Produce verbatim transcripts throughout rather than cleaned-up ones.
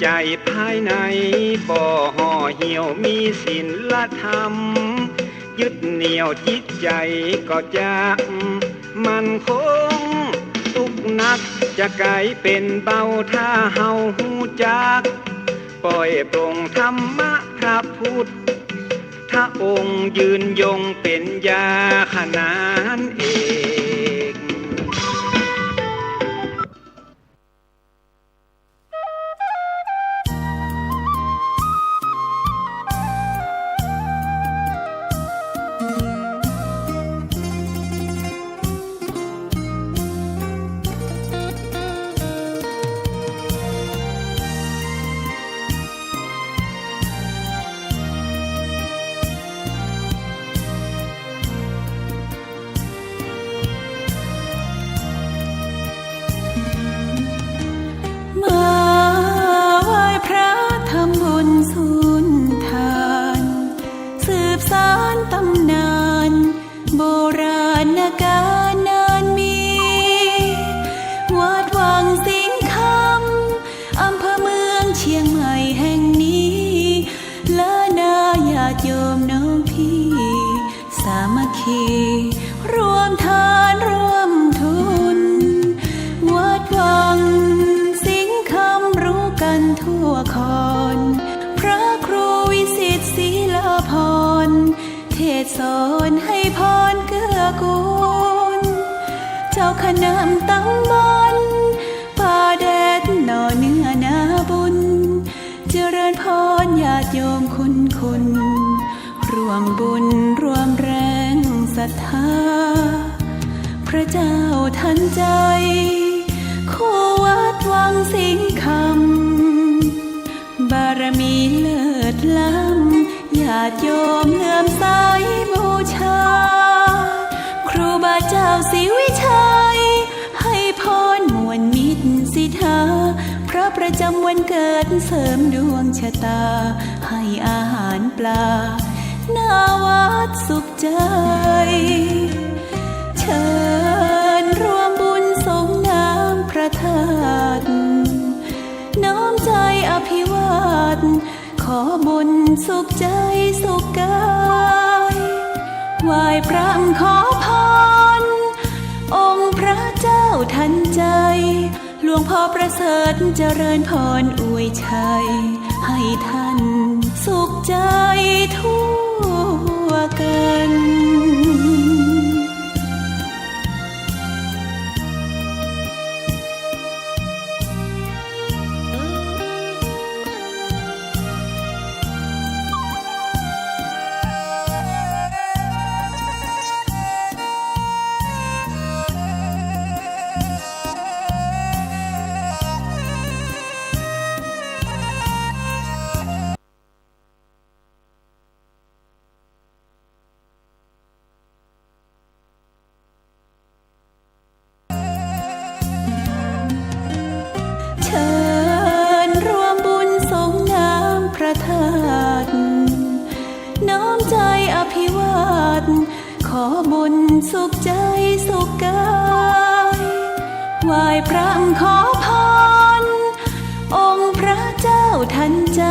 ใจ๋ภายในบ่ห่อเหี่ยวมีศีลธรรม ยึดเหนี่ยวจิตใจ๋ก็จะมั่นคง ตุ๊กข์หนักจะก๋ายเป๋นเบา ถ้าเฮาฮู้จัก ปล่อยปลงธรรมะพระพุทธองค์ ยืนยงเป๋นยาขนานเอก มาไหว้พระทำบุญสุนทาน สืบสานต๋ำนาน โบราณกาลนานมี วัดวังสิงห์คำ อำเภอเมืองเชียงใหม่แห่งนี้ และนาญาติโยมน้องพี่ สามัคคี ร่วมทานร่วมทุน วัดวังสิงห์คำรู้กั๋นทั่วคอน พระครูวิสิทธิ์ศรีลาภรณ์ เทศน์สอนให้พรเกื้อกูล เจ้าคณะต๋ำบล ป่าแดดหน่อเนื้อนาบุญ เจริญพรญาติโยมคุณคุณ ร่วมบุญร่วมแรงศรัทธา พระเจ้าทันใจ คู่วัดวังสิงห์คำ บารมีเลิศล้ำ ญาติโยมเลื่อมใสบูชา ครูบาเจ้าศรีวิชัย ให้พรม่วนมิตรสิทธา พระประจำวันเกิดเสริมดวงชะตา ให้อาหารปลา หน้าวัดสุขใจ เชิญร่วมบุญสรงน้ำพระธาตุ น้อมใจ๋อภิวาท ขอบุญสุขใจ๋สุขกาย ไหว้พระขอพร องค์พระเจ้าทันใจ หลวงพ่อประเสริฐเจริญพรอวยชัย ให้ท่านสุขใจ๋ทั่วกั๋น เชิญร่วมบุญสรงน้ำพระธาตุ น้อมใจ๋อภิวาท ขอบุญสุขใจ๋สุขกาย ไหว้พระขอพร องค์พระเจ้าทันใจ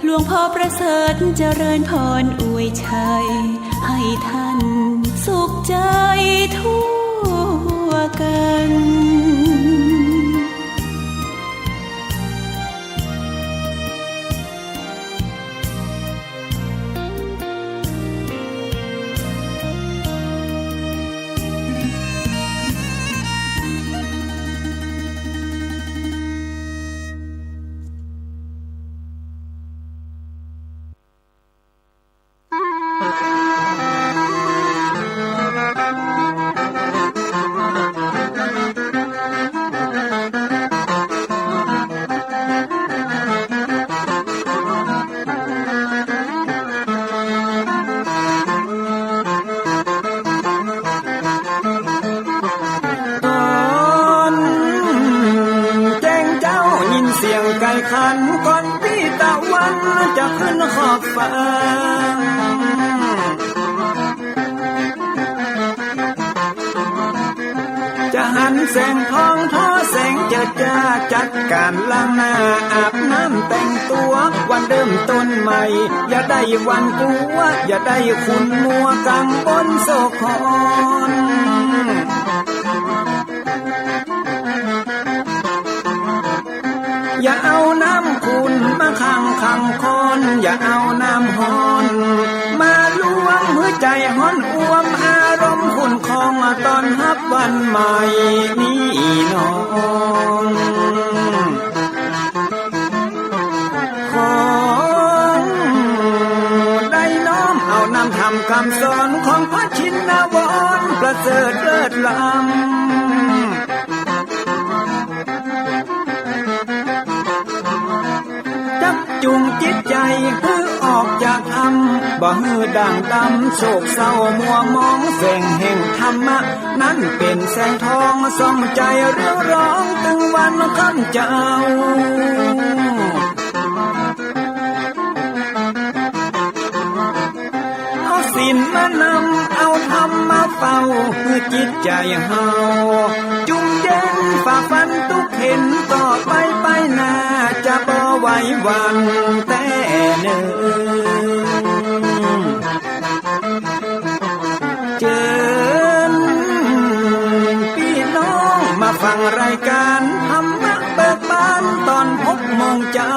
หลวงพ่อประเสริฐเจริญพรอวยชัย ให้ท่านสุขใจ๋ทั่วกั๋น ต๋อนแจ้งเจ๊ายินเสียงไก่ขัน ก่อนปี้ตะวันจะขึ้นขอบฟ้า จะหันแสงทองผ่อแสงเจิดจ้า จัดก๋านล้างหน้าอาบน้ำ เริ่มต้นใหม่ อย่าได้หวั่นกลัว อย่าได้ขุ่นมัวกังวลโศกขอน อย่าเอาน้ำขุ่นมาขังขังคอน อย่าเอาน้ำฮ้อนมาลวงหื้อใจ๋ฮ้อนอวม อารมณ์ขุ่นคองต้อนฮับวันใหม่นี้น้อง ขอได้น้อมเอานำธรรมคำสอนของพระชินวรประเสริฐเลิศล้ำ จักจูงจิตใจ๋หื้อออกจากถ้ำ บ่หื้อด่างดำโศกเศร้ามัวหมอง แสงแห่งธรรมะนั้นเป๋นแสงทองส่องใจ๋เรืองรองตึงวันค่ำเจ้า เอาศีลมานำ เอาธรรมมาเฝ้า หื้อจิตใจ๋เฮาจุ่มเย็น ฝ่าฟันตุ๊กเข็ญ ต่อไปไปหน้าจะบ่ไหวหวั่นแต๊เน่อ เจิญปี้น้องมาฟังรายก๋านธรรมะเบิกบานต๋อนหกโมงเจ๊า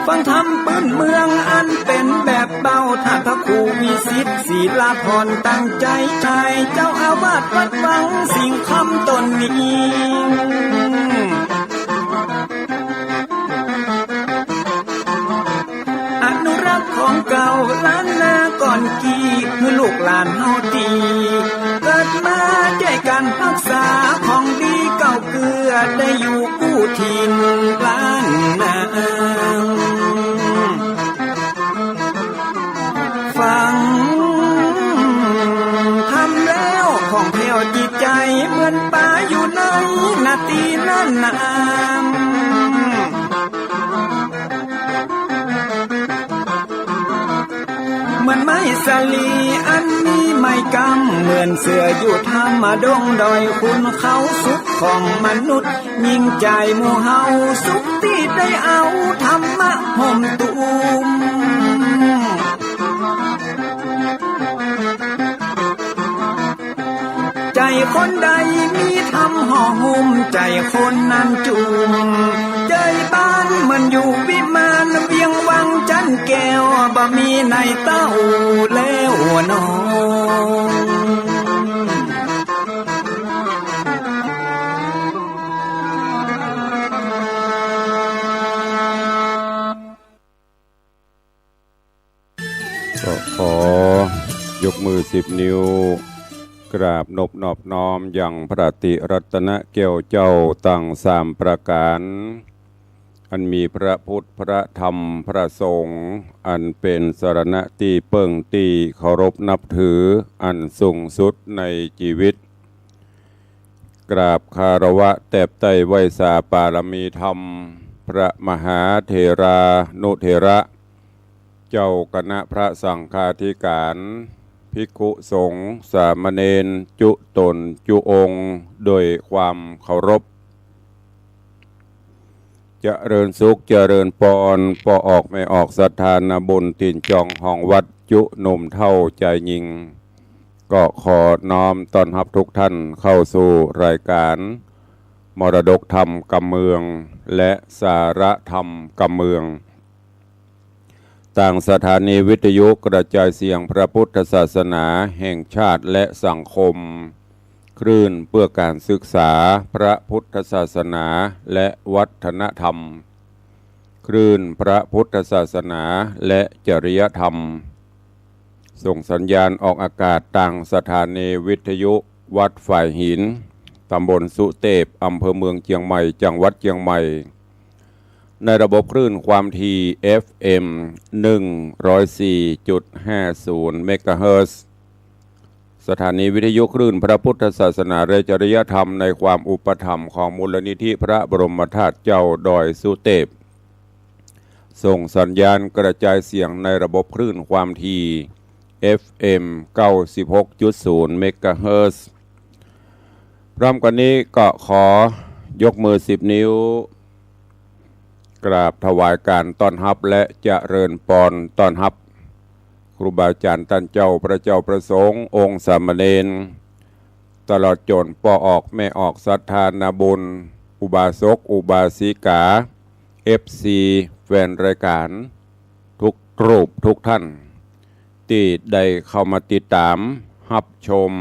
ฟังธรรมปื้นเมืองอันเป๋นแบบเบา ท่านพระครูวิสิทธิ์ ศิลาพร ตั้งใจ๋ใจ๋ เจ้าอาวาสวัดวังสิงห์คำต๋นนี้ อนุรักษ์ของเก่าล้านนาก่อนกี้ หื้อลูกหลานเฮาตี้เกิดมาจ้วยกั๋นฮักษาของดีเก่าเกื้อ ได้อยู่กู้ถิ่นล้านนา ฟังธรรมแล้วผ่องแผ้วจิตใจ๋ เหมือนป๋าอยู่ในนาตี้นั้นนา เหมือนไม้สาลีอันมีไม้กำ เหมือนเสืออยู่ถ้ำดงดอย ขุนเขาสุขของมนุษย์ ยิ่งใจ๋หมู่เฮาสุขตี้ได้เอาธรรมะห่มตุ้ม ใจ๋คนใดมีธรรมห่อหุ้ม ใจ๋คนนั้นจุ่ม ใจ๋บ้านเหมือนอยู่วิมาน เวียงวังจันแก้ว บ่มีในเต้าแล้วน้อง ก็ขอยกมือสิบนิ้ว กราบนบนอบน้อมยังพระติรัตนแก้วเจ้าตังสามประก๋าน อันมีพระพุทธ พระธรรม พระสงฆ์ อันเป๋นสรณะตี้เปิ้งตี้เคารพนับถืออันสูงสุดในจีวิต กราบคารวะแตบใต้ไหว้สาปารมีธรรม พระมหาเถรานุเถระ เจ้าคณะพระสังฆาธิการ ภิกขุสงฆ์ สามเณร จุ๊ต๋นจุ๊องค์ โดยความเคารพ เจริญสุข เจริญปอน ป้อออกแม่ออกศรัทธานาบุญ ตี๋นจองห้องวัด จุ๊หนุ่มเฒ่าจายญิง ก็ขอน้อมต้อนฮับทุกท่านเข้าสู่รายการมรดกธรรมกำเมือง และสาระธรรมกำเมือง ตางสถานีวิทยุกระจายเสียงพระพุทธศาสนาแห่งชาติและสังคม คลื่นเพื่อการศึกษาพระพุทธศาสนาและวัฒนธรรม คลื่นพระพุทธศาสนาและจริยธรรม ส่งสัญญาณออกอากาศตางสถานีวิทยุวัดฝายหิน ตำบลสุเตพ อำเภอเมืองเจียงใหม่ จังหวัดเจียงใหม่ ในระบบคลื่นความถี่ เอฟเอ็ม หนึ่งร้อยสี่จุดห้าศูนย์ เมกะเฮิรตซ์ สถานีวิทยุคลื่นพระพุทธศาสนาและจริยธรรมในความอุปถัมภ์ของมูลนิธิพระบรมธาตุเจ้าดอยสุเตพ ส่งสัญญาณกระจายเสียงในระบบคลื่นความถี่ เอฟเอ็ม เก้าสิบหกจุดศูนย์ เมกะเฮิรตซ์ พร้อมกั๋นนี้ก็ขอยกมือสิบนิ้ว กราบถวายการต้อนฮับและเจริญปอนต้อนฮับ ครูบาอาจ๋ารย์ต้านเจ้า พระเจ้าพระสงฆ์ องค์สามเณร ตลอดจ๋นป้อออกแม่ออกศรัทธานาบุญ อุบาสกอุบาสิกา เอฟซี แฟนรายก๋าน กู้รูปกู้ต้าน ตี้ได้เข้ามาติดต๋าม ฮับชม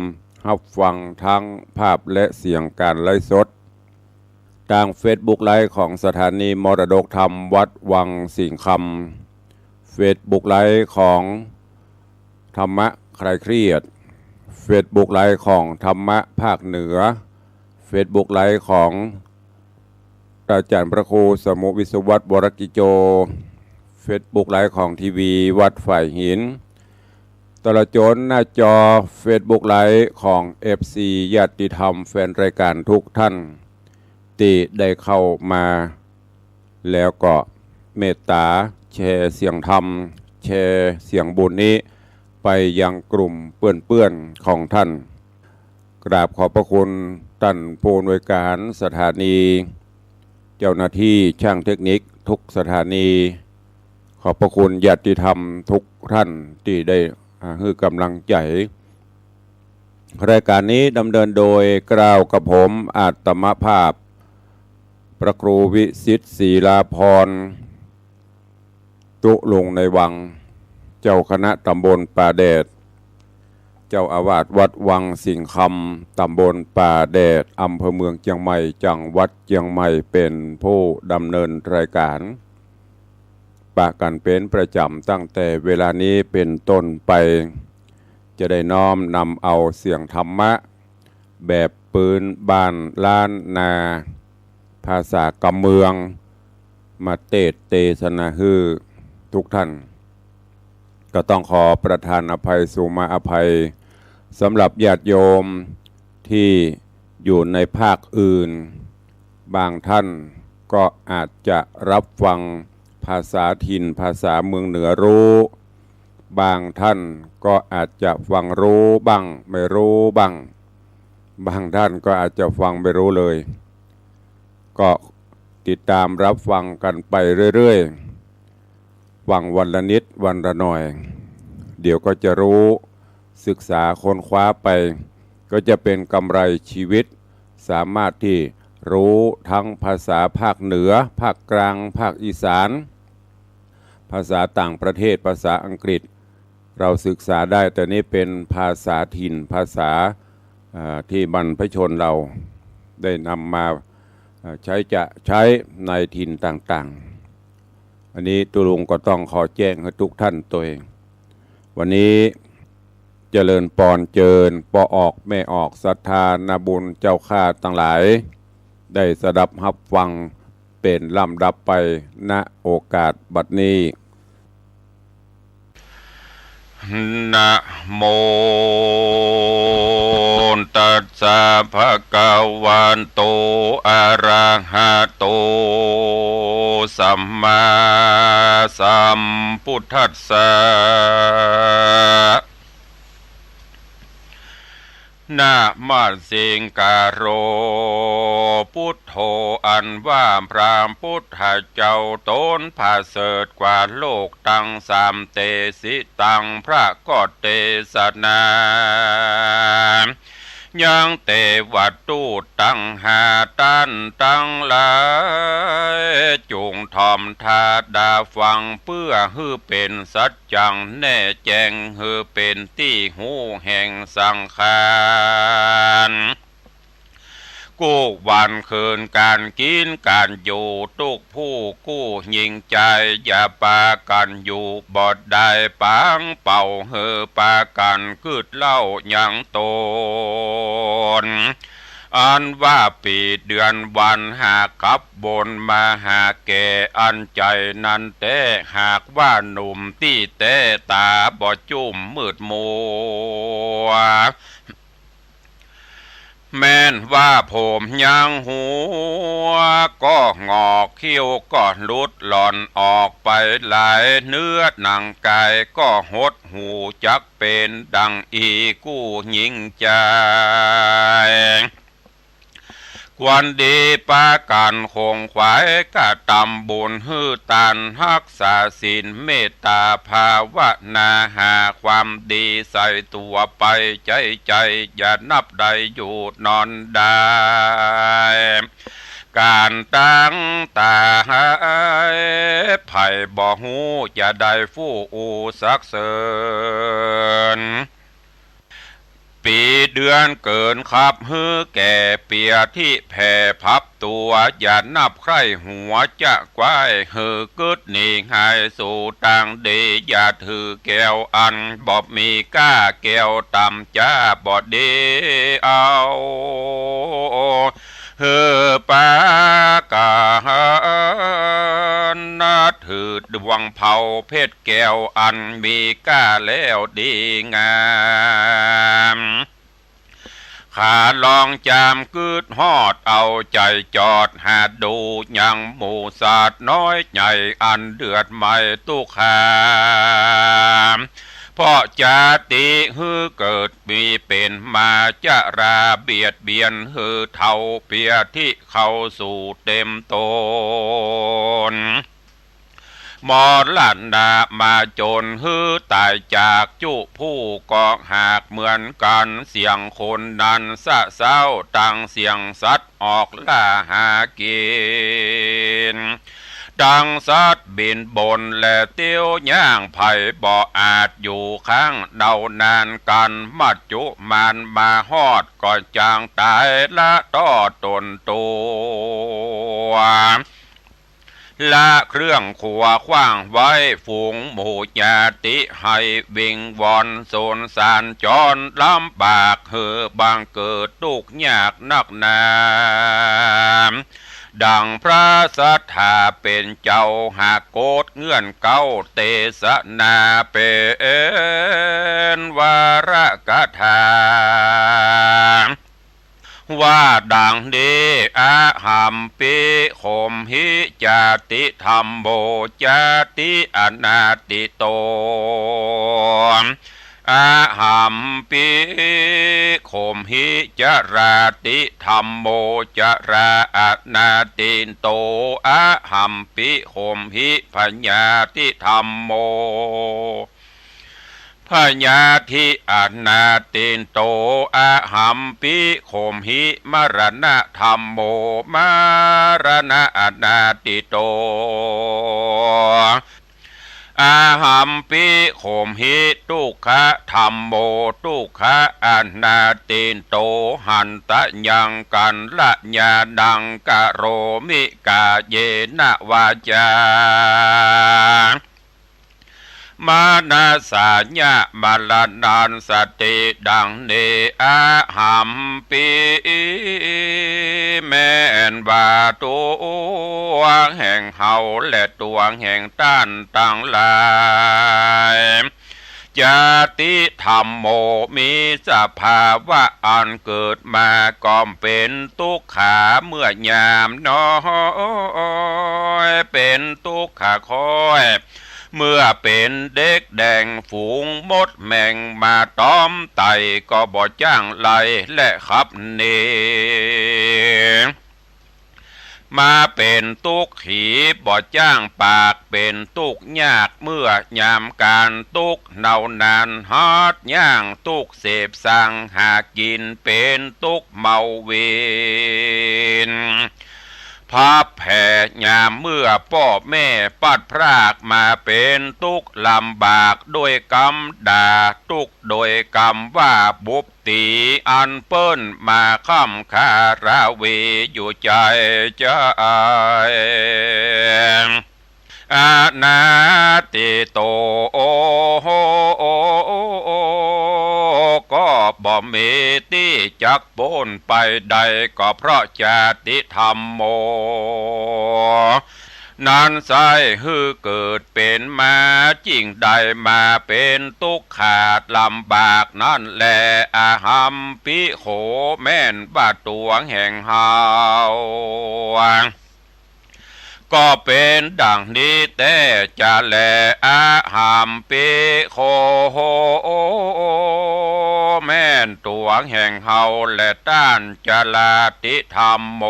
ฮับฟังทั้งภาพและเสียงก๋านไลฟ์สด ตางเฟซบุ๊กไลฟ์ของสถานีมรดกธรรมวัดวังสิงห์คำ เฟซบุ๊กไลฟ์ของธรรมะคลายเครียด เฟซบุ๊กไลฟ์ของธรรมะภาคเหนือ เฟซบุ๊กไลฟ์ของ อาจ๋ารย์พระครูสมุห์ วิศวัฒน์ วรกิจโจ เฟซบุ๊กไลฟ์ของทีวีวัดฝายหิน ตลอดจ๋นหน้าจอเฟซบุ๊กไลฟ์ของเอฟซี ญาติธรรม แฟนรายก๋านกู้ต้าน ตี้ได้เข้ามา แล้วก็เมตต๋าแชร์เสียงธรรม แชร์เสียงบุญนี้ไปยังกลุ่มเปื้อนๆ ของต้าน กราบขอบพระคุณต้านผู้อำนวยก๋านสถานี เจ้าหน้าตี้ช่างเทคนิคกู้สถานี ขอบพระคุณญาติธรรมกู้ต้านตี้ได้ อ่า หื้อก๋ำลังใจ๋ รายก๋านนี้ดำเนินโดยเกล้ากับผมอาตมาภาพ พระครูวิสิทธิ์ ศิลาภรณ์ ตุ๊ลุงในวัง เจ้าคณะตำบลป่าแดด เจ้าอาวาสวัดวังสิงห์คำ ตำบลป่าแดด อำเภอเมืองเจียงใหม่ จังหวัดเจียงใหม่ เป๋นผู้ดำเนินรายก๋าน ปะกั๋นเป๋นประจ๋ำ ตั้งแต่เวลานี้เป๋นต้นไป จะได้น้อมนำเอาเสียงธรรมะ แบบปื๊นบ้านล้านนา ภาษากำเมือง มาเตสน์เตสนาหื้อกู้ต้าน ก็ต้องขอประทานอภัย สุมาอภัย สำหรับญาติโยมตี้อยู่ในภาคอื่น บางต้านก็อาจจะฮับฟังภาษาถิ่น ภาษาเมืองเหนือฮู้ บางต้านก็อาจจะฟังฮู้บ้าง ไม่ฮู้บ้าง บางต้านก็อาจจะฟังไม่ฮู้เลย ก็ติดต๋ามฮับฟังกั๋นไปเรื่อยๆ ฟังวันละนิดวันละหน่อย เดี๋ยวก็จะฮู้ ศึกษาค้นคว้าไป ก็จะเป๋นกำไรชีวิต สามารถตี้ฮู้ทั้งภาษาภาคเหนือ ภาคกลาง ภาคอีสาน ภาษาต่างประเทศ ภาษาอังกฤษ เราศึกษาได้ แต่นี้เป๋นภาษาถิ่น ภาษา อ่า ตี้บรรพชนเราได้นำมา อ่า ใจ๊จะใจ๊ในถิ่นต่างๆ อันนี้ตุ๊ลุงก็ต้องขอแจ้งหื้อกู้ต้านตวย วันนี้เจริญปอนเจิญป้อออกแม่ออกศรัทธานาบุญเจ้าข้าตังหลาย ได้สดับฮับฟังเป๋นลำดับไป ณ โอกาสบัดนี้ นะโมตัสสะ ภะคะวะโต อะระหะโต สัมมาสัมพุทธัสสะ นะมะสิงกาโร พุทโธ อันว่าพระพุทธเจ้าต๋นผะเสริฐกว่าโลกตังสาม เตสิตัง พระก็เตสนา ยังเตวทูตตังห้าต้านตังหลาย จุ่งถ่อมธาดาฟัง เปื้อหื้อเป๋นสัจจังแน่แจ้ง หื้อเป๋นตี้ฮู้แห่งสังขาร กู้วันคืนก๋านกิ๋นก๋านอยู่ กู้ผู้กู้ญิงจาย อย่าปากั๋นอยู่บ่ได้ ปังเป่าหื้อปากั๋นกึ๊ดเล่ายังต๋น อันว่าปี๋เดือนวันหากลับวนมาหาแก่ อันใจ๋นั้นแต๊ หากว่าหนุ่มตี้แต๊ ต๋าบ่จุ้มมืดมัว แม่นว่าผมยังหัวก็หงอก คิ้วก็หลุดหล่อนออกไปหลาย เนื้อหนังก๋ายก็หดหู่ จักเป๋นดังอี้กู้ญิงจาย ควรดีประก๋าน ขงขวายกระตำบุญ หื้อตาน ฮักษาศีล เมตต๋าภาวนา หาความดีใส่ตั๋วไป ใจ๊ใจ๋อย่านับได้ อยู่นอนได้ ก๋านตั้งต๋า ใผบ่ฮู้จะได้ฟู่อู้สักเสิญ ปี๋เดือนเกิ๋นขับหื้อแก่ เปียธิแผ่พับตั๋ว อย่านับใคร่หัวจะกว้าย หื้อกึ๊ดหนีหายสู่ตางดี อย่าถือแก้วอันบ่มีก้า แก้วต่ำจ้าบ่ดีเอา หื้อประก๋าน ถือดวงเผาเพชรแก้วอันมีก้าแล้วดีงาม ขาลองจามกึ๊ดฮอด เอาใจ๋จอดหาดู ยังหมู่สัตว์น้อยใหญ่ อันเดือดไหม้ตุ๊กขา เพราะจาติหื้อเกิดมีเป๋นมา จราเบียดเบียนหื้อเฒ่า เปียธิเข้าสู่เต็มต๋น มรณะมาจ๋นหื้อต๋ายจากจุผู้ก็หากเหมือนกั๋น เสียงคนนั้นสะเซ้า ดังเสียงสัตว์ออกล่าหากิ๋น ดังสัตว์บินบนและเตี้ยวย่าง ใผบ่อาจอยู่ข้างเดานาน กั๋นมัจจุมานมาฮอด ก็จางต๋ายละต้อต๋นตั๋ว ละเครื่องขัวขว้างไว้ ฝูงหมู่ญาติให้วิงวอน สงสารจรลำบาก หื้อบังเกิดตุ๊กยากนักหนา ดังพระสัตถาเป๋นเจ้าหากโกฏเงื่อนเก๊า เตสนาเป๋นวรกถา ว่าดังนี้ อะหัมปิ โขมหิ จาติธัมโม จาติอนาติโต อะหัมปิ โขมหิ จราติธัมโม จราอนาติโต อะหัมปิ โขมหิ พยาธิธัมโม พยาธิอนาติโต อะหัมปิ โขมหิ มรณะธัมโม มรณะอนาติโต อะหัมปิ โขมหิ ทุกขะธัมโม ทุกขะอนาติโต หันตะยังกัลยาณัง กะโรมิ กาเยนะ วาจา มนัสสายะ มรณัสติ ดังนี้ อะหัมปิ แม่นว่าตั๋วแห่งเฮาและตั๋วแห่งต้านตังหลาย จาติธัมโม มีสภาวะอันเกิดมาก็เป๋นตุ๊กขาเมื่อยามน้อย เป๋นตุ๊กขาค่อย เมื่อเป๋นเด็กแดงฝูงมดแมงมาตอมไต่ก็บ่จ้างไล่และขับหนี มาเป๋นตุ๊กขีบ่จ้างปาก เป๋นตุ๊กยากเมื่อยามก๋านตุ๊ก เนาหนานฮัดย่างตุ๊กเสพสังหากิ๋น เป๋นตุ๊กเมาเวร พับแผลยามเมื่อป้อแม่ปัดพรากมา เป๋นตุ๊กลำบากด้วยกำด่า ตุ๊กโดยกำว่าบุพ ตี๋อันเปิ้นมาค้ำคาราวีอยู่ใจ๋ใจ๋ อนาติโต ก็บ่มีตี้จักป๊นไปได้ ก็เพราะจาติธัมโม นั้นไส้หื้อเกิดเป๋นมา จิ่งได้มาเป๋นตุ๊กขาลำบากนั้นแล อะหัมปิโข แม่นว่าตั๋วแห่งเฮา ก็เป๋นดั่งนี้แต๊จะแล อะหัมปิโข แม่นตั๋วแห่งเฮาแลต้าน จรติธัมโม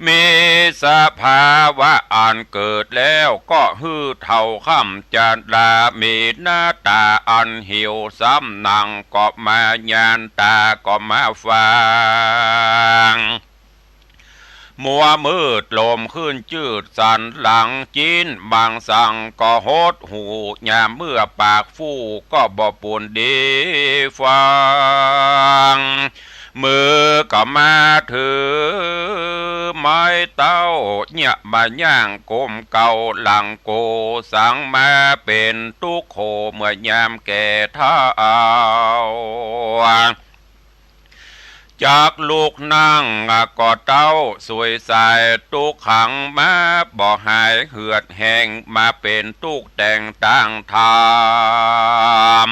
มีสภาวะอันเกิดแล้ว ก็หื้อเฒ่าค่ำจรา มีหน้าต๋าอันเหี่ยวซ้ำ หนังก็มาหยาบ ต๋าก็มาฟาง มัวมืด ลมขึ้นจืด สันหลังจิ๊น มังสังก็หดหู่ ยามเมื่อปากฟู่ ก็บ่ปูนดีฟัง มือก็มาถือไม้เต๊า เยียะบ่าย่างก้มเก้าหลังโก สังมาเป๋นตุ๊กข์โข เมื่อยามแก่เฒ่า จักลุกนั่งก็เต๊า สุยสายตุ๊กขังมา บ่หายเหือดแห้ง มาเป๋นตุ๊กข์แต่งต่างธรรม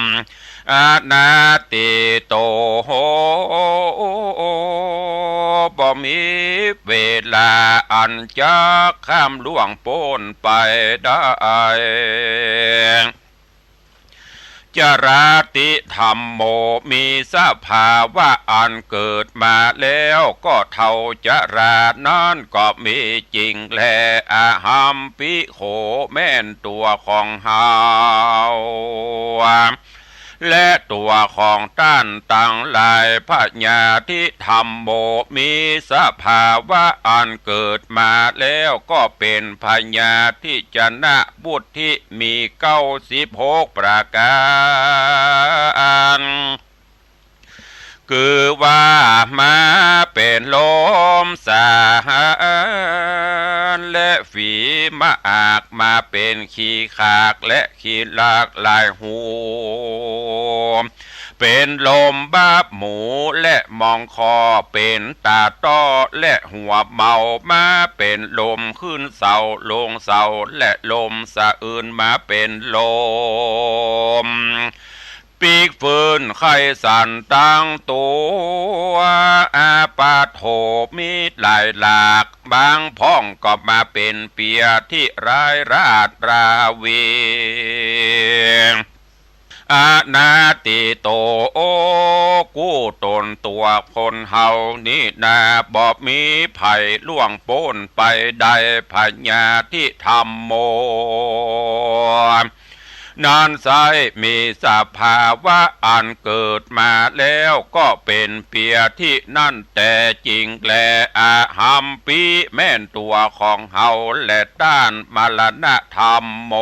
อนาติโต บ่มีเวลาอันจักข้ามล่วงป๊นไปได้ จรติธัมโม มีสภาวะอันเกิดมาแล้ว ก็เฒ่าจรานั้นก็มีจริงแล อะหัมปิโข แม่นตั๋วของเฮา และตั๋วของต้านตังหลาย พยาธิธัมโม มีสภาวะอันเกิดมาแล้ว ก็เป๋นพยาธิจนะวุฒิ มีเก้าสิบหกประก๋าน คือว่ามาเป๋นลมสาหารและฝีมะอาก มาเป๋นขี้ขากและขี้ลากหลายหู เป๋นลมบาบหมูและมองคอ เป๋นต๋าต้อและหัวเมา มาเป๋นลมขึ้นเสาลงเสา และลมสะอื้น มาเป๋นลม ปิ๊กฟื้นไข้สั่นตังตั๋ว อาปาโถ มีหลายหลาก บางพ่องก็มาเป๋นเปียที่ร้ายราดราวี อนาติโต โอ้ กู้ต๋นตั๋วคนเฮานี้นา บ่มีภัยล่วงป๊นไปได้ พยาธิธัมโม นั้นไซร้มีสภาวะอันเกิดมาแล้ว ก็เป๋นเปียที่นั้นแต๊จริงแล อะหัมปิ แม่นตั๋วของเฮาแลต้าน มรณะธัมโม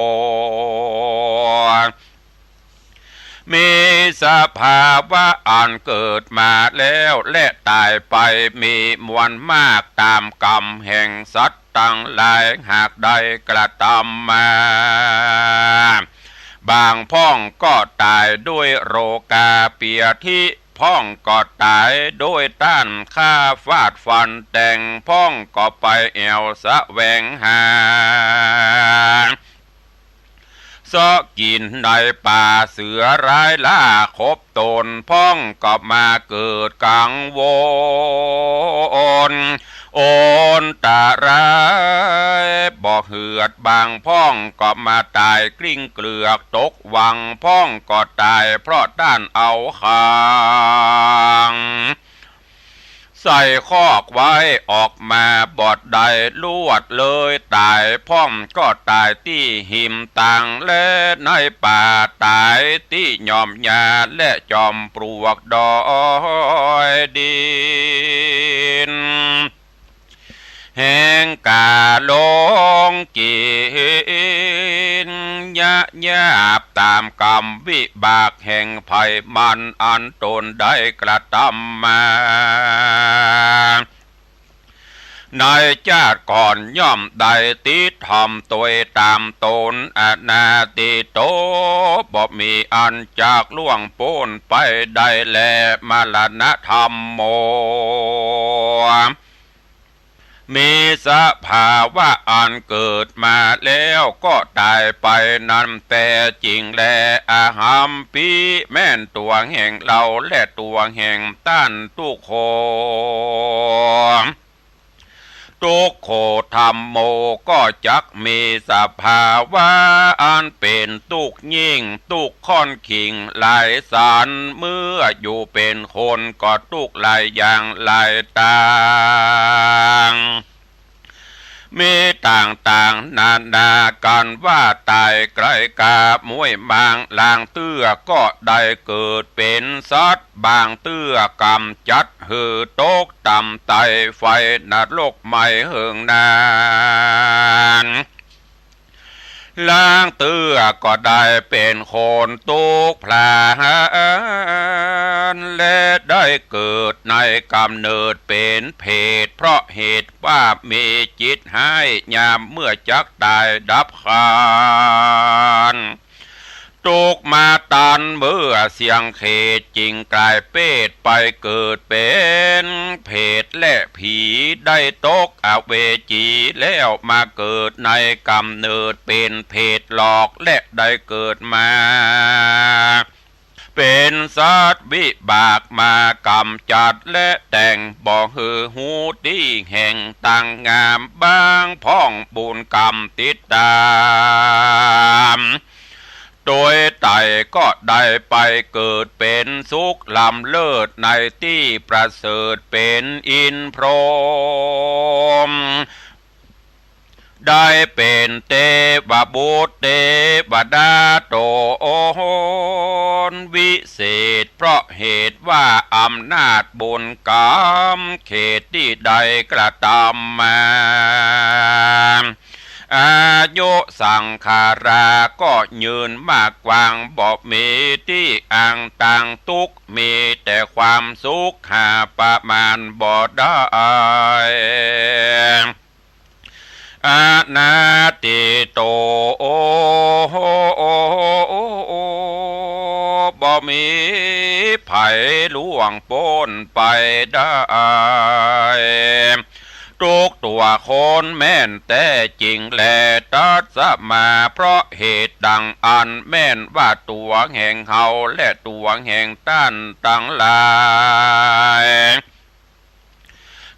มีสภาวะอันเกิดมาแล้วและต๋ายไป มีมวลมากต๋ามกรรมแห่งสัตว์ตังหลาย หากได้กระตำมา บางพ่องก็ต๋ายด้วยโรคาเปียธิ พ่องก็ต๋ายด้วยต้านฆ่าฟาดฟันแตง พ่องก็ไปแอ่วแสวงหา เซาะกิ๋นในป่า เสือร้ายล่าขบตน พ่องก็มาเกิดกังวล อันตรายบ่เหือด บางพ่องก็มาต๋ายกลิ้งเกลือกตกวัง พ่องก็ต๋ายเพราะต้านเอาขัง ใส่คอกไว้ ออกมาบ่ได้ ลวดเลยต๋าย พ่องก็ต๋ายตี้หิมตาง และในป่าต๋ายตี้หย่อมหญ้า และจอมปลวกดอยดิน แหงก๋าลงกิ๋นยะหยาบ ต๋ามกรรมวิบากแห่งภัยมัน อันตนได้กระตำมา ในจาติก่อนย่อมได้ติดต๋ามตวยต๋ามตน อนาติโต บ่มีอันจักล่วงป๊นไปได้แล มรณะธัมโม มีสภาวะอันเกิดมาแล้วก็ต๋ายไปนั้นแต๊จริงแล อะหัมปิ แม่นตั๋วแห่งเฮาและตั๋วแห่งต้านทุกคน ทุกโขธัมโม ก็จักมีสภาวะอันเป๋นตุ๊กข์ยิ่ง ตุ๊กข์ข้อนขิงหลายสัน เมื่ออยู่เป๋นคนก็ตุ๊กข์หลายอย่างหลายตาง มีต่างๆ นานากั๋นว่าต๋ายใกล้กาม้วย บางลางเตื้อก็ได้เกิดเป๋นสัตว์ บางเตื้อก๋ำจัดหื้อตกต่ำใต้ไฟนรกไหม้เหิงนาน ลางเตื้อก็ได้เป๋นคนตุ๊กข์พลาน และได้เกิดในก๋ำเนิดเป๋นเปรต เพราะเหตุว่ามีจิตฮ้าย ยามเมื่อจักต๋ายดับขันธ์ ตุ๊กข์มาตันเมื่อเสี้ยงเขต จึงก๋ายเปรตไปเกิดเป๋นเปรตและผี ได้ตกอเวจีแล้วมาเกิดในก๋ำเนิดเป๋นเปรตหลอก และได้เกิดมาเป๋นสัตว์ วิบากมาก๋ำจัดและแต่งบ่หื้อฮู้ตี้แห่งตั้งงาม บางพ่องบุญกรรมติดต๋าม โดยไตร่ก็ได้ไปเกิดเป๋นสุขล้ำเลิศในตี้ประเสริฐเป๋นอินทร์พรหม ได้เป๋นเตวบุตรเตวดาต๋นวิเศษ เพราะเหตุว่าอำนาจบุญกรรมเขตตี้ได้กระตำมา อายุสังขาราก็ยืนมากกว้างบ่มีตี้อั้งตั้งตุ๊กข์ มีแต่ความสุขหาประมาณบ่ได้ อนาทิโต บ่มีใผล่วงป๊นไปได้ ทุกตัวคนแม่นแต๊จริงแล ตัสมา เพราะเหตุดังอั้นแม่นว่าตัวแห่งเฮาและตัวแห่งต้านตังหลาย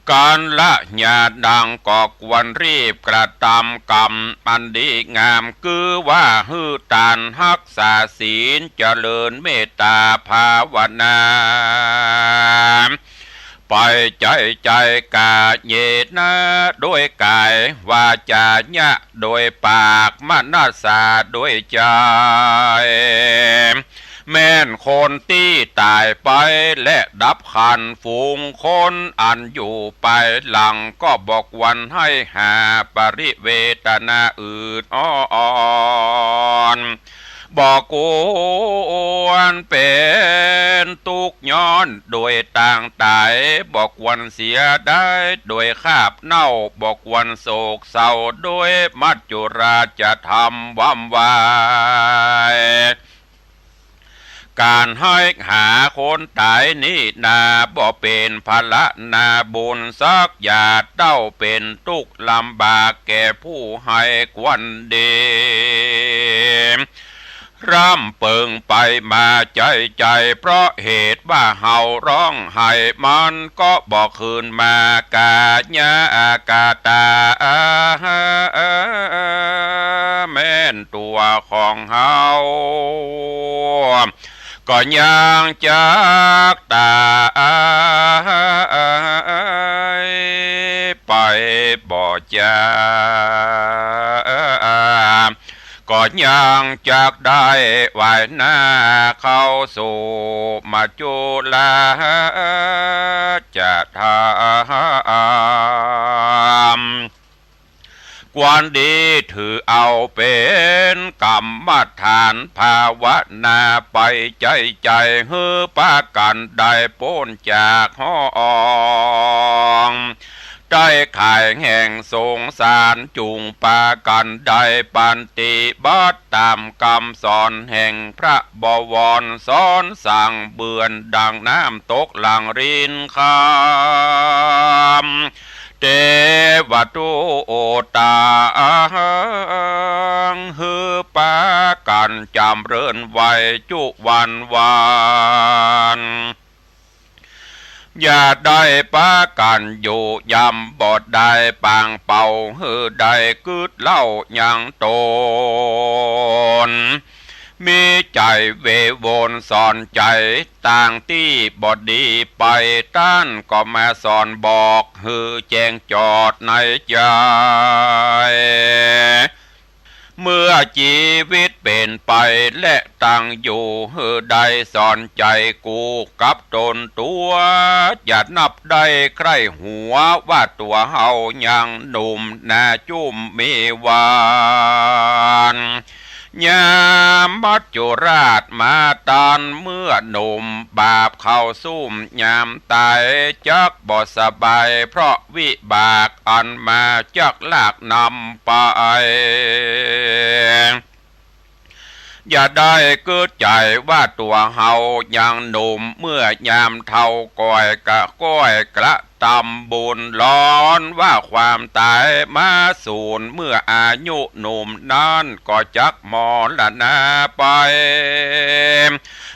กัลยาณัง ก็ควรรีบกระตำกรรมอันดีงาม คือว่าหื้อตาน ฮักษาศีล เจริญเมตตาภาวนา ไปใจ๋ใจ๋ กาเยนะ โดยก๋าย วาจาญะ โดยปาก มนัสสา โดยใจ๋ แม่นคนตี้ต๋ายไปและดับขันธ์ ฝูงคนอันอยู่ปายหลังก็บ่ควรใค่หาปริเวทนาอืดอ่อน บ่ควรเป๋นตุ๊กข์ย้อนโดยตางต๋าย บ่ควรเสียดายโดยคาบเน่า บ่ควรโศกเศร้าโดยมัจจุราชธรรมวำวาย ก๋านใค่หาคนต๋ายนี้นา บ่เป๋นผละนาบุญสักหยาด เต้าเป๋นตุ๊กข์ลำบากแก่ผู้ใค่ควรดี ร่ำเปิงไปมาใจ๋ใจ๋ เพราะเหตุว่าเฮาฮ้องไห้ มันก็บ่คืนมา กายะกตา แม่นตัวของเฮา ก็ยังจักต๋ายไปบ่จา ก็ยังจักได้วายหน้าเข้าสู่มัจจุราชธรรม ควรดีถือเอาเป๋นกรรมฐานภาวนาไปใจ๋ใจ๋ หื้อปากั๋นได้ป๊นจากห้อง ได้ขายแห่งสงสาร จุ่งปากั๋นได้ปฏิบัติต๋ามกำสอนแห่งพระบวร สอนสั่งเบือนดังน้ำตกหลั่งรินคำ เตวะตุโอตาหัง หื้อปากั๋นจ๋ำเริญไหว้จุวันวาน อย่าได้ปากั๋นอยู่ยำ บ่ได้ปางเป่า หื้อได้กึ๊ดเล่ายังต๋น มีใจ๋เววนสอนใจ๋ ตางตี้บ่ดีไป ต้านก็มาสอนบอก หื้อแจ้งจอดในใจ๋ เมื่อจีวิตเป๋นไปและตังอยู่ หื้อได้สอนใจ๋กู้กับต๋นตั๋ว อย่านับได้ใคร่หัว ว่าตั๋วเฮายังหนุ่มนาจุ่มมีวัน ยามมัจจุราชมาตันเมื่อหนุ่ม บาปเข้าซุ่มยามต๋าย จักบ่สบายเพราะวิบากอันมา จักลากนำไป อย่าได้กึ๊ดใจ๋ว่าตั๋วเฮายังหนุ่ม เมื่อยามเฒ่าก่อยกะก้อยกระตำบุญ ร้อนว่าความต๋ายมาสูน เมื่ออายุหนุ่มนั้นก็จักมรณาไป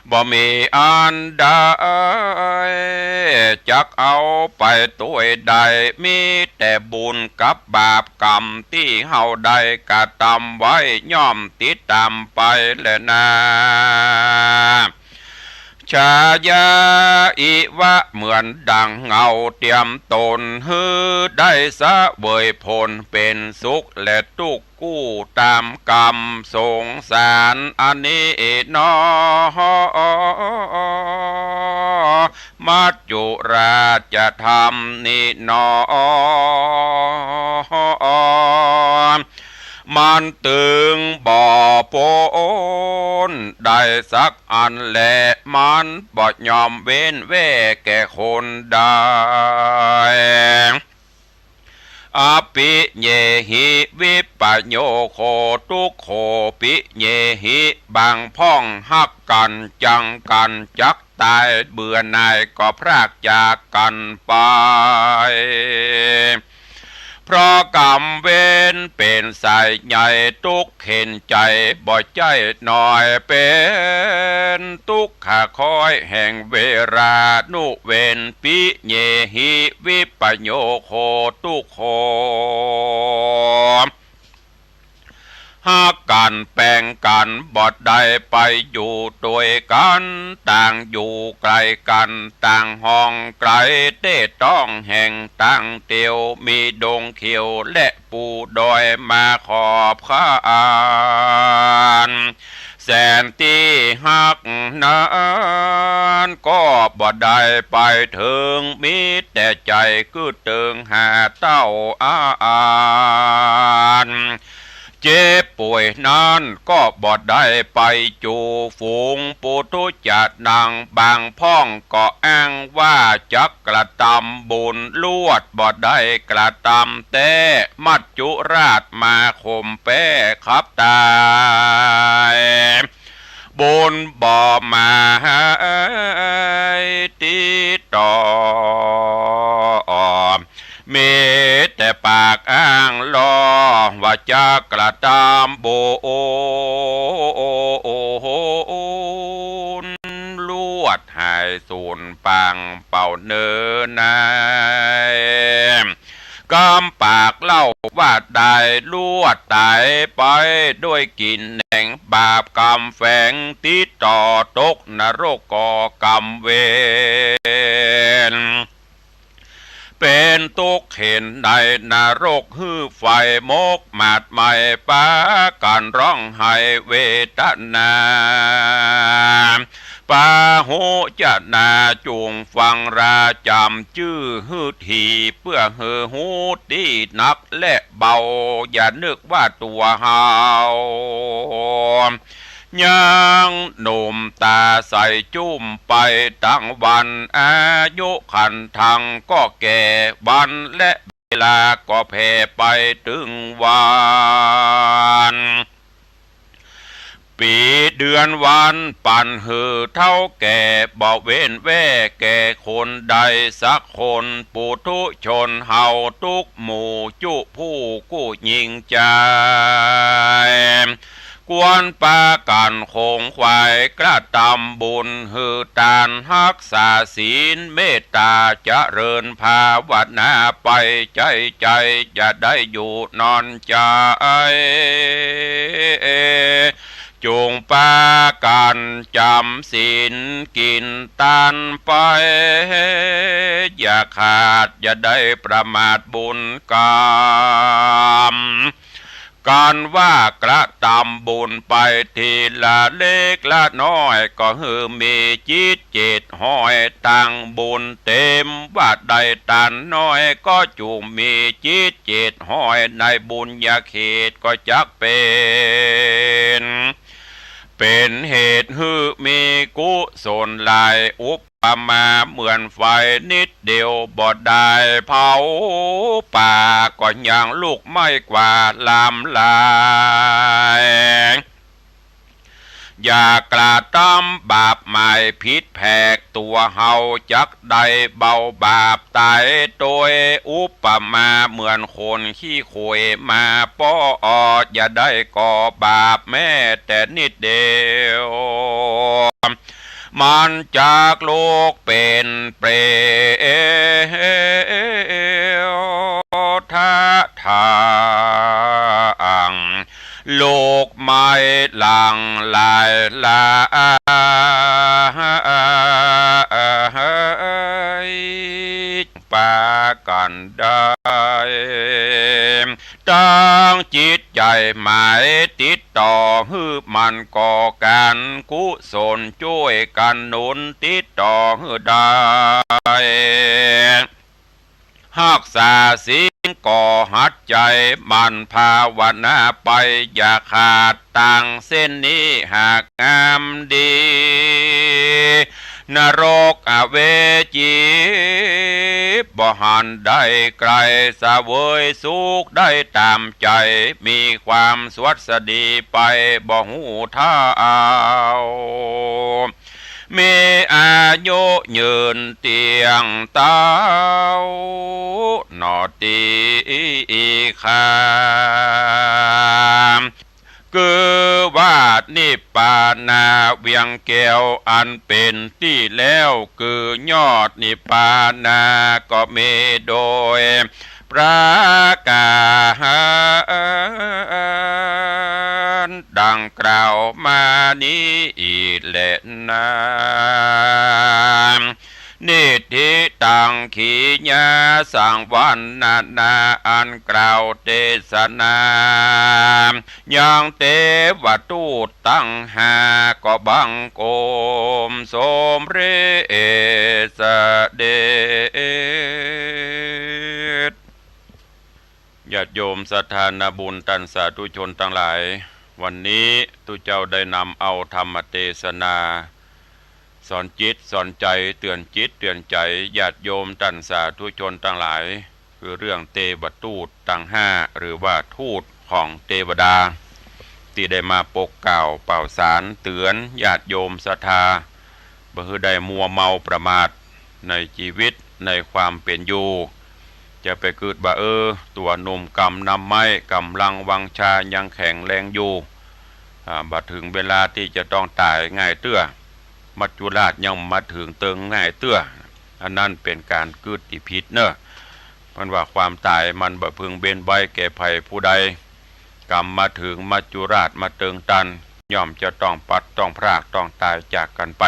บ่มีอันใดจักเอาไปตวยได้ มีแต่บุญกับบาปกรรมตี้เฮาได้กระตำไว้ ย่อมติดต๋ามไปแลนา ชายาอิวะ เหมือนดังเงาเตียมต๋น หื้อได้เสวยผลเป๋นสุขและตุ๊กข์ กู้ต๋ามกรรม สงสารอันนี้หนอ มัจจุราชธรรมนี้หนอ มันตึงบ่ป๊นได้สักอันแล มันบ่ยอมเว้นแว่แก่คนใด อภิเยหิวิปโยโค ตุ๊กโข ปิเยหิ บางพ่องฮักกั๋นจังกั๋น จักต๋ายเบื่อหน่ายก็พรากจากกั๋นไป เพราะกรรมเวรเป๋นสายใหญ่ ตุ๊กเข็ญใจ๋บ่ใจ้น้อย เป๋นตุ๊กขะคอยแห่งเวรานุเวร ปิเยหิวิปโยโค ตุ๊กโข ฮักกั๋นแป๋งกั๋นบ่ได้ไปอยู่ตวยกั๋น ต่างอยู่ไก๋กั๋น ต่างห้องไก๋เต๊ต้องแห่งต่างเตียว มีดงเขียวและปูดอยมาขอบขาน แสนตี้ฮักนั้นก็บ่ได้ไปเถิง มีแต่ใจ๋กึ๊ดเติงหาเต้าอาอัน เจ็บป่วยนั้นก็บ่ได้ไปจู๋ ฝูงปุถุชนัง บางพ่องก็อ้างว่าจักกระตำบุญ ลวดบ่ได้กระตำแต๊ มัจจุราชมาข่มแป๊ขับต๋าย บุญบ่มาหื้อติดต่อ มีแต่ปากอ้างลอว่าจักกระตำบุญ ลวดหายสูญปางเป่าเนินใน กำปากเล่าว่าต๋าย ลวดต๋ายไปด้วยกิ๋นแหนง บาปกรรมแฝงติดต่อ ตกนรกก่อกรรมเวร เป๋นตุ๊กข์เข็ญในนรก หื้อไฟมกหมาดไหม้ ปากั๋นฮ้องไห้เวทนา ปาหุจนา จุ่งฟังราจำจื้อหื้อถี่ เปื้อหื้อฮู้ตี้หนักและเบา อย่านึกว่าตั๋วเฮายังหนุ่ม ต๋าใสจุ่มไปตังวัน อายุขันธังก็แก่ วันและเวลาก็แผ่ไปตึงวัน ปี๋เดือนวันปั๋นหื้อเฒ่าแก่ บ่เว้นแว่แก่คนใดสักคน ปุถุชนเฮาตุ๊กหมู่จุผู้กู้ญิงใจ๋ ควรปากั๋นขงขวายกระตำบุญ หื้อตาน ฮักษาศีล เมตต๋า เจริญภาวนาไป ใจ๋ใจ๋จะได้อยู่นอนใจ๋ จุ่งปากั๋นจ๋ำศีล กิ๋นตานไป อย่าขาด อย่าได้ประมาทบุญกรรม กั๋นว่ากระตำบุญไปทีละเล็กละน้อย ก็หื้อมีจิตเจ็ดห้อยตั้งบุญเต็ม ว่าได้ตานน้อยก็จุ่งมีจิตเจ็ดห้อย ในบุญญาเขตก็จักเป๋น เป๋นเหตุหื้อมีกุศลหลาย อุปมาเหมือนไฟนิดเดียวบ่ได้เผาป่า ก็ยังลุกไหม้กว่าลามหลาย อย่ากระตำบาปหมายผิดแผก ตั๋วเฮาจักได้เบาบาปต๋ายโตย อุปมาเหมือนคนขี้โคลนมาป้อ อย่าได้ก่อบาปแม้แต่นิดเดียว มันจักลุกเป๋นเปลว ทะถาง ลุกไหม้หลั่งไหลหลาย ปากั๋นได้ ตั้งจิตใจ๋หมายติดต่อ หื้อมันก่อก๋านกุศล จ้วยกั๋นหนุนติดต่อหื้อได้ ฮักษาศีลก็หัดใจ๋หมั่นภาวนาไป อย่าขาดตางเส้นนี้หากงามดี นรกอเวจีบ่หันได้ไก๋ เสวยสุขได้ต๋ามใจ๋ มีความสวัสดีไปบ่ฮู้เท่า มีอายุยืนเตี้ยงเต๊า หนอตี้ข้า คือว่านิพพานาเวียงแก้วอันเป๋นตี้แล้ว คือยอดนิพพานาก็มีโดยประก๋านดังกล่าวมานี้แลนา นิฏฐิตัง ขีญาสังวรรณนา อันกล่าวเตสนา ยังเตวทูตตังห้า ก็บังคมสมเร็จเสด็จ ญาติโยมศรัทธานาบุญต้านสาธุชนตังหลาย วันนี้ตุ๊เจ้าได้นำเอาธรรมเตสนา สอนจิตสอนใจ๋ เตื๋อนจิตเตื๋อนใจ๋ ญาติโยมต้านสาธุชนตังหลาย คือเรื่องเตวทูตตังห้า หรือว่าทูตของเตวดา ตี้ได้มาปกกล่าวเป่าสารเตื๋อนญาติโยมศรัทธา บ่หื้อได้มัวเมาประมาทในจีวิตในความเป๋นอยู่ จะไปกึ๊ดว่า เออ ตั๋วหนุ่มกำนำไม้ ก๋ำลังวังชายังแข็งแรงอยู่ อ่า บ่เถิงเวลาตี้จะต้องต๋ายง่ายเตื้อ มัจจุราชยังบ่เถิงเติงง่ายเตื้อ อันนั้นเป๋นก๋านกึ๊ดตี้ผิดเน่อ เปิ้นว่าความต๋ายมันบ่พึงเว้นไว้แก่ใผผู้ใด กำบ่เถิงมัจจุราชมาเติงตัน ย่อมจะต้องปลัดต้องพรากต้องต๋ายจากกั๋นไป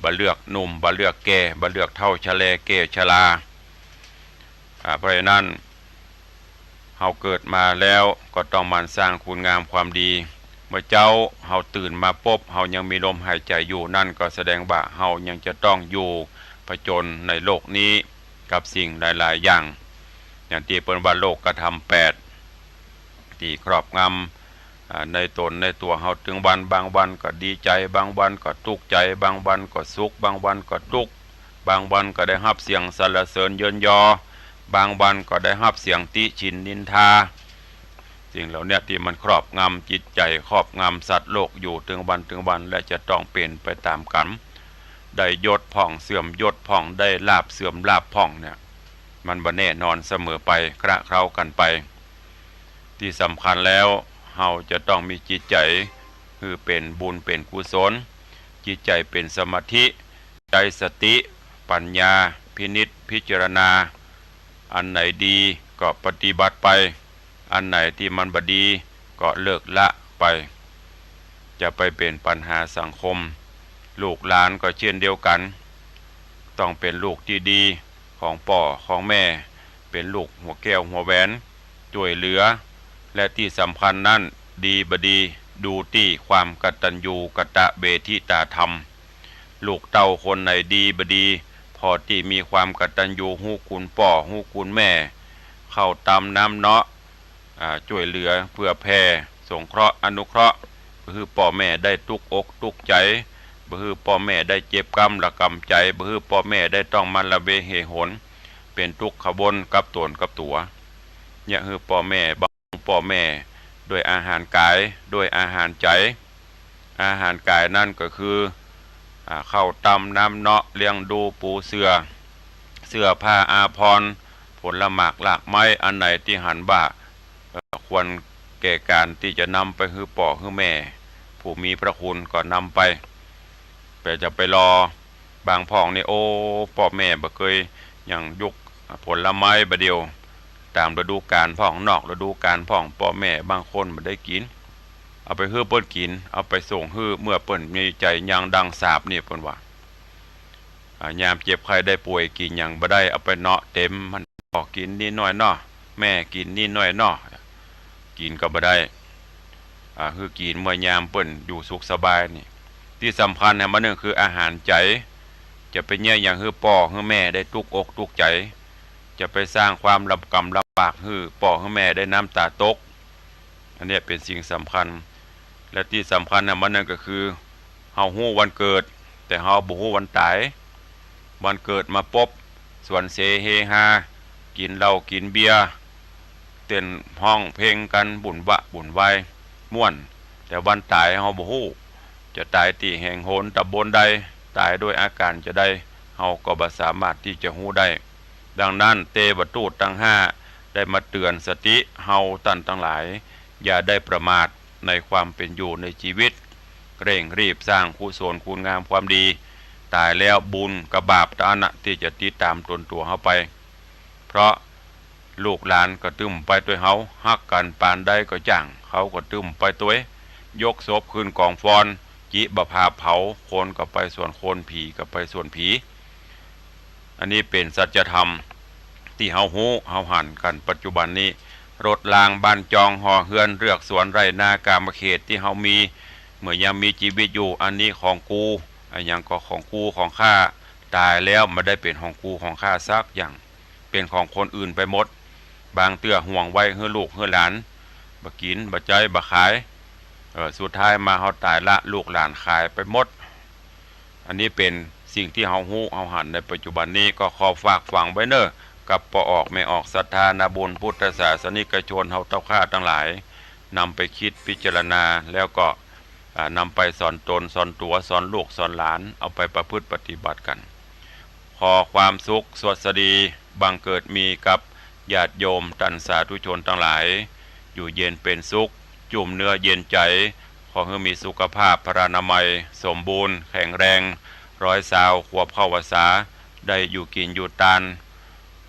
บ่เลือกหนุ่ม บ่เลือกแก่ บ่เลือกเฒ่าชะแลแก่ชรา อ่า เพราะฉะนั้น เฮาเกิดมาแล้วก็ต้องหมั่นสร้างคุณงามความดี เมื่อเจ๊าเฮาตื่นมาปุ๊บ เฮายังมีลมหายใจ๋อยู่ นั่นก็แสดงว่าเฮายังจะต้องอยู่ผจญในโลกนี้กับสิ่งหลายๆ อย่าง อย่างตี้เปิ้นว่าโลกธรรมแปด ตี้ครอบงำ อ่า ในต๋นในตั๋วเฮาตึงวัน บางวันก็ดีใจ๋ บางวันก็ตุ๊กใจ๋ บางวันก็สุข บางวันก็ตุ๊ก บางวันก็ได้ฮับเสียงสรรเสริญเยินยอ บางวันก็ได้ฮับเสียงติฉิ่นนินทา สิ่งเหล่าเนี้ยตี้มันครอบงำจิตใจ๋ ครอบงำสัตว์โลกอยู่ตึงวันตึงวัน และจะต้องเป๋นไปต๋ามกั๋น ได้ยศพ่องเสื่อมยศพ่อง ได้ลาภเสื่อมลาภพ่องเนี่ย มันบ่แน่นอนเสมอไป คละเคล้ากั๋นไป ตี้สำคัญแล้ว เฮาจะต้องมีจิตใจ๋ หื้อเป๋นบุญเป๋นกุศล จิตใจ๋เป๋นสมาธิ ใจ๊สติปัญญาพินิจพิจารณา อันไหนดีก็ปฏิบัติไป อันไหนตี้มันบ่ดีก็เลิกละไป จะไปเป๋นปัญหาสังคม ลูกหลานก็เจ้นเดียวกั๋น ต้องเป๋นลูกตี้ดีของป้อของแม่ เป๋นลูกหัวแก้วหัวแหวน จ้วยเหลือ และตี้สำคัญนั้น ดีบ่ดี ดูตี้ความกตัญญูกตเวทิตาธรรม ลูกเต้าคนไหนดีบ่ดี ผ่อตี้มีความกตัญญู ฮู้คุณป้อ ฮู้คุณแม่ เข้าต๋ามน้ำเนาะ อ่า จ้วยเหลือเผื่อแผ่ สงเคราะห์อนุเคราะห์ บ่หื้อป้อแม่ได้ตุ๊กอกตุ๊กใจ๋ บ่หื้อป้อแม่ได้เจ็บกำระกำใจ๋ บ่หื้อป้อแม่ได้ต้องมาละเวเหหน เป๋นตุ๊กขวนกับต๋นกับตั๋ว เยียะหื้อป้อแม่ บำรุงป้อแม่ ด้วยอาหารก๋าย ด้วยอาหารใจ๋ อาหารก๋ายนั้นก็คือ อ่า เข้าต๋ามน้ำเนาะ เลี้ยงดูปูเสื่อ เสื้อผ้าอาภรณ์ ผลหมากหลากไม้ อันไหนตี้หันว่า เอ่อ ควรแก่ก๋านตี้จะนำไปหื้อป้อหื้อแม่ ผู้มีพระคุณก็นำไป แต่จะไปรอ บางพ่องนี่ โอ้ ป้อแม่บ่เกยยังยุกผลไม้บ่าเดี่ยว ต๋ามฤดูกาลพ่อง นอกฤดูกาลพ่อง ป้อแม่บางคนบ่ได้กิ๋น เอาไปหื้อเปิ้นกิ๋น เอาไปส่งหื้อเมื่อเปิ้นมีใจ๋ยังดังสาปนี่ เปิ้นว่า อ่า ยามเจ็บไข้ได้ป่วยกิ๋นหยังบ่ได้ เอาไปเนาะเต๋มหั้น ป้อกิ๋นนิดหน้อยเนาะ แม่กิ๋นนิดหน้อยเนาะ กิ๋นก็บ่ได้ อ่า หื้อกิ๋นเมื่อยามเปิ้นอยู่สุขสบายนี่ ตี้สำคัญแหมอันนึ่งคืออาหารใจ๋ จะไปเยียะหยังหื้อป้อหื้อแม่ได้ตุ๊กอกตุ๊กใจ๋ จะไปสร้างความลำกำลำบากหื้อป้อหื้อแม่ได้น้ำต๋าตก อันเนี้ยเป๋นสิ่งสำคัญ และตี้สำคัญแหมอันนึ่งก็คือ เฮาฮู้วันเกิด แต่เฮาบ่ฮู้วันต๋าย วันเกิดมาปุ๊บ สวนเสเฮฮา กิ๋นเหล้ากิ๋นเบียร์ เต้นฮ้องเพลงกั๋นบุ่นวะบุ่นวาย ม่วน แต่วันต๋ายเฮาบ่ฮู้ จะต๋ายตี้แห่งหนต๋ำบลใด ต๋ายด้วยอาก๋ารจะใด เฮาก็บ่สามารถตี้จะฮู้ได้ ดังนั้นเตวทูตตังห้าได้มาเตื๋อนสติเฮาต้านตังหลาย อย่าได้ประมาทในความเป๋นอยู่ในจีวิต เร่งรีบสร้างกุศลคุณงามความดี ต๋ายแล้วบุญกับบาปเต้านั้นตี้จะติดต๋ามตนตั๋วเฮาไป เพราะลูกหลานก็ตึงไปตวยเฮา ฮักกั๋นปานใดก็จ้าง เขาก็ตึงไปตวย ยกศพขึ้นก๋องฟอน จิบ่าผาเผา คนก็ไปส่วนคน ผีก็ไปส่วนผี อันนี้เป๋นสัจธรรมตี้เฮาฮู้เฮาหันกั๋นปัจจุบันนี้ รถรางบ้านจองหอเฮือนเฮือกสวนไร่นากามาเขตตี้เฮามี เมื่อยังมีจีวิตอยู่ อันนี้ของกู อะหยังก็ของกูของข้า ต๋ายแล้วบ่ได้เป๋นของกูของข้าสักอย่าง เป๋นของคนอื่นไปหมด บางเตื้อห่วงไว้หื้อลูกหื้อหลาน บ่กิ๋นบ่ใจ๊บ่ขาย เอ่อ สุดท้ายมาเฮาต๋ายละ ลูกหลานขายไปหมด อันนี้เป๋นสิ่งตี้เฮาฮู้เฮาหันในปัจจุบันนี้ ก็ขอฝากฝังไว้เน่อ กับป้อออกแม่ออกศรัทธานาบุญพุทธศาสนิกชนเฮาเต้าข้าตังหลาย นำไปคิดพิจารณา แล้วก็ อ่า นำไปสอนตนสอนตั๋วสอนลูกสอนหลาน เอาไปประพฤติปฏิบัติกั๋น ขอความสุขสวัสดีบังเกิดมีกับญาติโยมต้านสาธุชนตังหลาย อยู่เย็นเป๋นสุข จุ่มเนื้อเย็นใจ๋ ขอหื้อมีสุขภาพพลานามัยสมบูรณ์แข็งแรง ร้อยซาวขวบเข้าพรรษา ได้อยู่กิ๋นอยู่ตาน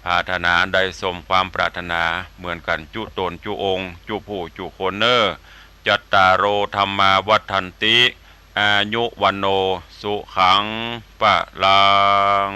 ปรารถนาได้สมความปรารถนาเหมือนกั๋นจุ๊ตนจุ๊องค์ จุ๊ผู้จุ๊คนเน่อ จัตตาโร ธัมมา วัฑฒันติ อายุ วัณโณ สุขัง พลัง